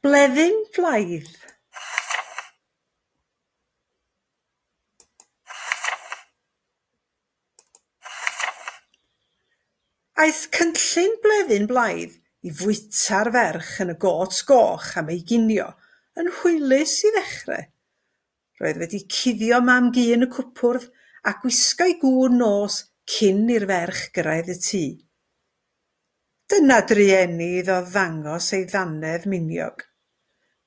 Bleddyn Blaidd. Aeth cynllun Bleddyn Blaidd i fwyta'r ferch yn y got goch am ei ginio yn hwylus i ddechrau. Roedd wedi cuddio mam-gu yn y cwpwrdd a gwisgo'i gŵn nos cyn i'r ferch gyrraedd y tŷ. Dyna drueni iddo ddangos ei ddannedd miniog.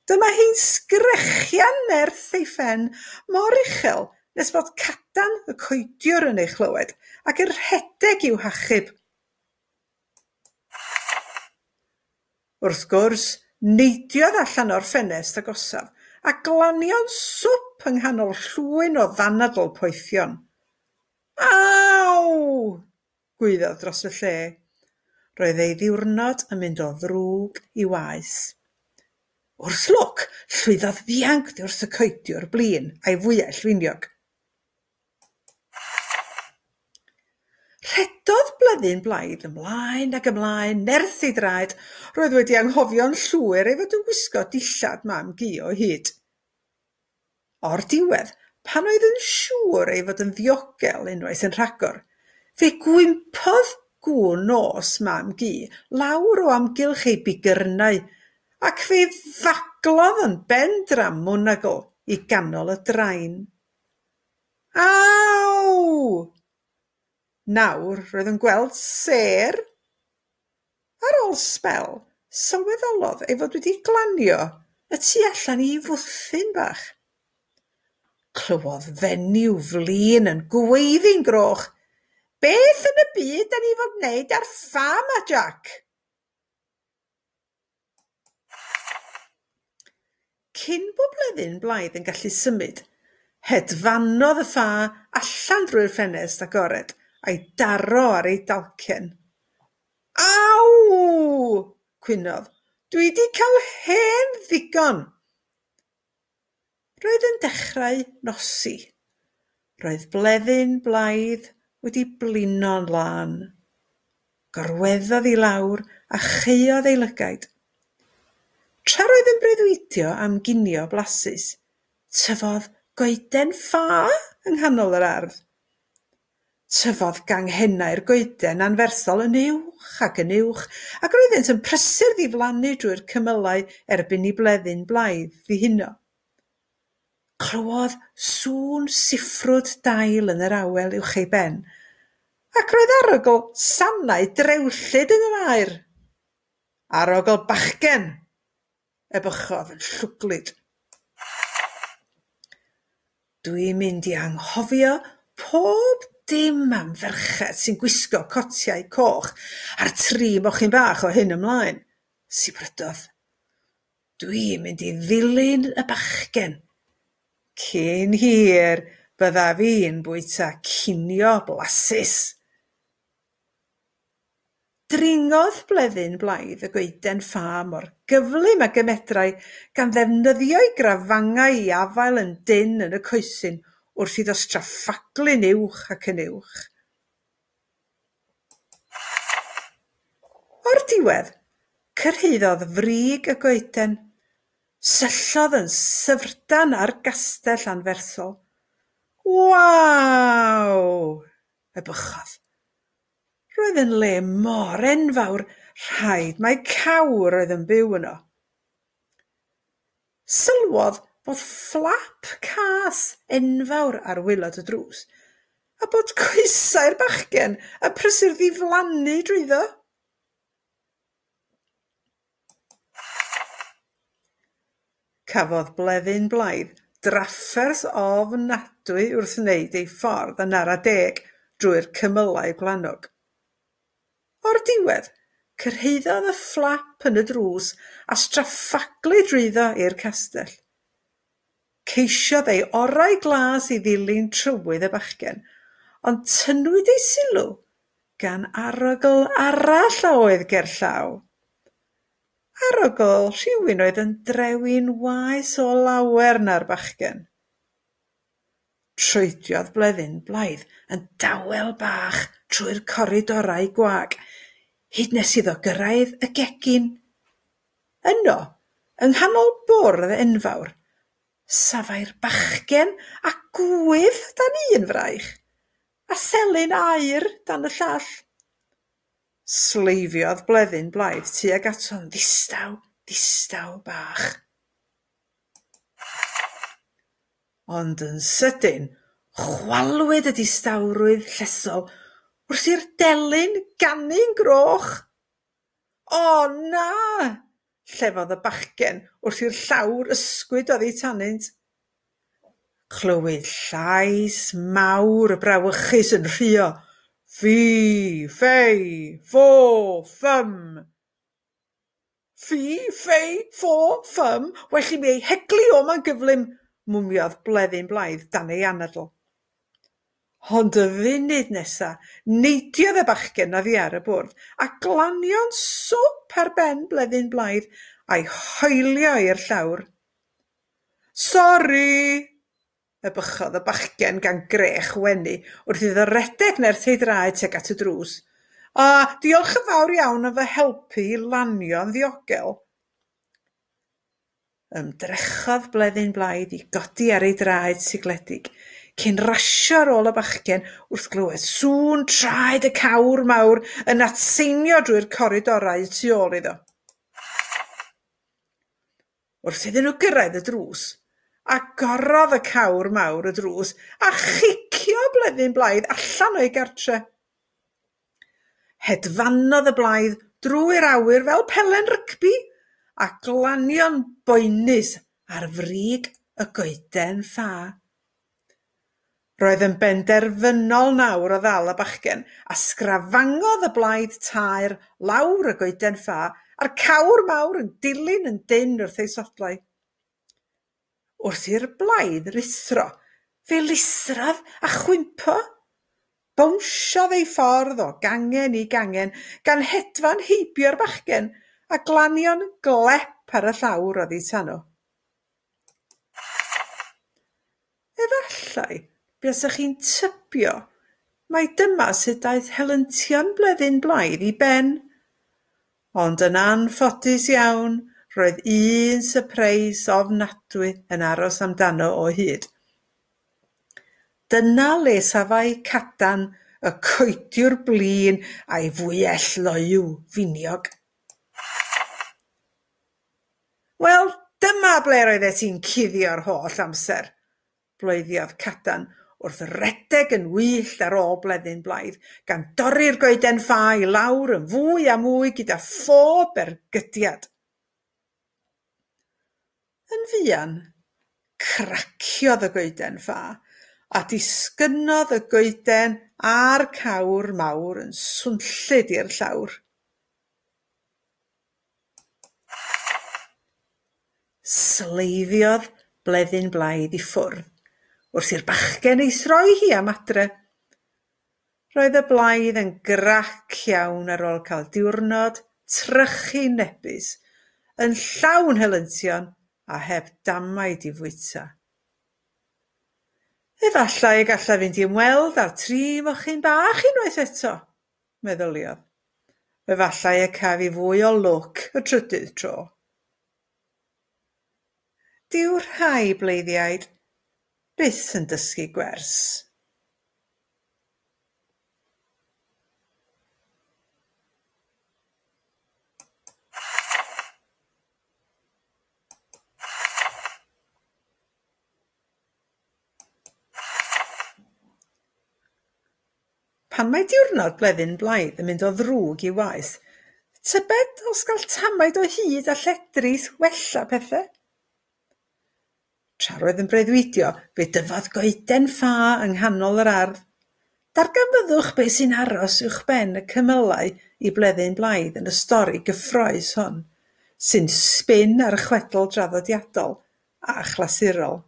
Dyma hi'n sgrechian nerth ei phen mor uchel nes bod Cadan y coediwr yn ei chlywed ac yn rhedeg i'w hachub. Wrth gwrs, neidiodd allan o'r ffenest agosaf a glanio'n swp yng nghanol llwyn o ddanadl poethion. Aw! gwaeddodd dros y lle. Roedd ei ddiwrnod yn mynd o ddrwg i waeth. Wrth lwc, llwyddodd ddianc oddi wrth y coediwr blin a'i fwyell finiog. Rhedodd Bleddyn Blaidd ymlaen ac ymlaen nerth ei draed. Roedd wedi anghofio'n llwyr ei fod yn gwisgo dillad mam-gu o hyd. O'r diwedd, pan oedd yn siŵr ei fod yn ddiogel unwaith yn rhagor, fe gwympodd gŵn nos mam-gu lawr o amgylch ei bigyrnau ac fe faglodd yn bendramwnwgl i ganol y drain. Aw! Nawr roedd yn gweld sêr. Ar ôl sbel, sylweddolodd ei fod wedi glanio y tu allan i fwthyn bach. Clywodd fenyw flin yn gweiddi'n groch, Beth yn y byd 'da ni fod wneud â'r ffa 'ma, Jac? Cyn bo Bleddyn Blaidd yn gallu symud, hedfanodd y ffa allan drwy'r ffenest agored a'i daro ar ei dalcen. Aw! cwynodd. Dwi 'di cael hen ddigon! Roedd yn dechrau nosi. Roedd Bleddyn Blaidd wedi blino'n lân. Gorweddodd i lawr a chaeodd ei lygaid. Tra roedd yn breuddwydio am ginio blasus, tyfodd goeden ffa yng nghanol yr ardd. Tyfodd ganghennau'r goeden anferthol yn uwch ac yn uwch, ac roeddent yn prysur ddiflannu drwy'r cymylau erbyn i Bleddyn Blaidd ddihuno. Clywodd sŵn siffrwd dail yn yr awel uwch ei ben, ac roedd arogl sanau drewllyd yn yr aer. Arogl bachgen! ebychodd yn llwglyd. Dwi'n mynd i anghofio pob dim am ferched sy'n gwisgo cotiau coch a'r tri mochyn bach o hyn ymlaen, sibrydodd. Dwi'n mynd i ddilyn y bachgen. Cyn hir, byddaf i'n bwyta cinio blasus. Dringodd Bleddyn Blaidd y goeden ffa mor gyflym ag y medrai, gan ddefnyddio'i grafangau i afael yn dynn yn y coesyn wrth iddo straffaglu'n uwch ac yn uwch. O'r diwedd, cyrhaeddodd frig y goeden. Syllodd yn syfrdan ar gastell anferthol. Waw! ebychodd. Roedd yn le mor enfawr, rhaid mai cawr oedd yn byw yno. Sylwodd bod fflap cas enfawr ar waelod y drws, a bod coesau'r bachgen yn prysur ddiflannu drwyddo. Cafodd Bleddyn Blaidd drafferth ofnadwy wrth wneud ei ffordd yn ara deg drwy'r cymylau gwlanog. O'r diwedd, cyrhaeddodd y fflap yn y drws a straffaglu drwyddo i'r castell. Ceisiodd ei orau glas i ddilyn trywydd y bachgen, ond tynnwyd ei sylw gan arogl arall a oedd gerllaw. Arogl rhywun oedd yn drewi'n waeth o lawer na'r bachgen. Troediodd Bleddyn Blaidd yn dawel bach trwy'r coridorau gwag, hyd nes iddo gyrraedd y gegin. Yno, Yng nghanol bwrdd enfawr, safai'r bachgen a gwydd dan un fraich, a thelyn aur dan y llall. Sleifiodd Bleddyn Blaidd tuag ato'n ddistaw, ddistaw bach. Ond yn sydyn, chwalwyd y distawrwydd llesol wrth i'r delyn ganu'n groch. O na! Llefodd y bachgen wrth i'r llawr ysgwyd oddi tanynt. Clywyd llais mawr brawychus yn rhuo, Ffi, ffei, ffo, ffym. Ffi, ffei, ffo, ffym, well i mi ei heglu o 'ma'n gyflym, mwmiodd Bleddyn Blaidd dan ei anadl. Ond y funud nesa, neidiodd y bachgen oddi ar y bwrdd a glanio'n swp ar ben Bleddyn Blaidd a'i hoelio i'r llawr. Sori! Ebychodd y bachgen gan grech wenu wrth iddo redeg nerth ei draed tuag at y drws. A diolch yn fawr iawn am fy helpu i lanio'n ddiogel. Ymdrechodd Bleddyn Blaidd i godi ar ei draed sigledig, cyn rasio ar ôl y bachgen wrth glywed sŵn traed y cawr mawr yn atseinio drwy'r coridorau y tu ôl iddo. Wrth iddyn nhw gyrraedd y drws, agorodd y cawr mawr y drws a chicio Bleddyn Blaidd allan o'i gartre. Hedfanodd y blaidd drwy'r awyr fel pelen rygbi a glanio'n boenus ar frig y goeden ffa. Roedd yn benderfynol nawr o ddal y bachgen a sgrafangodd y blaidd taer lawr y goeden ffa a'r cawr mawr yn dilyn yn dynn wrth ei sodlau. Wrth i'r blaidd ruthro, fe lithrodd a chwympo. Bownsiodd ei ffordd o gangen i gangen gan hedfan heibio'r bachgen a glanio'n glep ar y llawr oddi tano. Efallai buasech chi'n tybio mai dyma sut daeth helyntion Bleddyn Blaidd i ben. Ond yn anffodus iawn, roedd un sypreis ofnadwy yn aros amdano o hyd. Dyna le safai Cadan, y coediwr blin a'i fwyell loyw finiog. Wel, dyma ble roeddet ti'n cuddio'r holl amser, bloeddiodd Cadan wrth redeg yn wyllt ar ôl Bleddyn Blaidd, gan dorri'r goeden ffa i lawr yn fwy a mwy gyda phob ergydiad. Yn fuan, craciodd y goeden ffa, a disgynnodd y goeden a'r cawr mawr yn swnllyd i'r llawr. Sleifiodd Bleddyn Blaidd i ffwrdd wrth i'r bachgen ei throi hi am adre. Roedd y blaidd yn grac iawn ar ôl cael diwrnod trychinebus, yn llawn helyntion a heb damaid i fwyta. Efallai y gallaf fynd i ymweld â'r tri mochyn bach unwaith eto, meddyliodd. Efallai y caf i fwy o lwc y trydydd tro. Dyw rhai bleiddiaid byth yn dysgu gwers. Pan mae diwrnod Bleddyn Blaidd yn mynd o ddrwg i waeth, tybed os gall tamaid o hud a lledrith wella pethau? Tra roedd yn breuddwydio, fe dyfodd goeden ffa yng nghanol yr ardd. Darganfyddwch beth sy'n aros uwchben y cymylau i Bleddyn Blaidd yn y stori gyffrous hon, sy'n sbin ar y chwedl draddodiadol a chlasurol.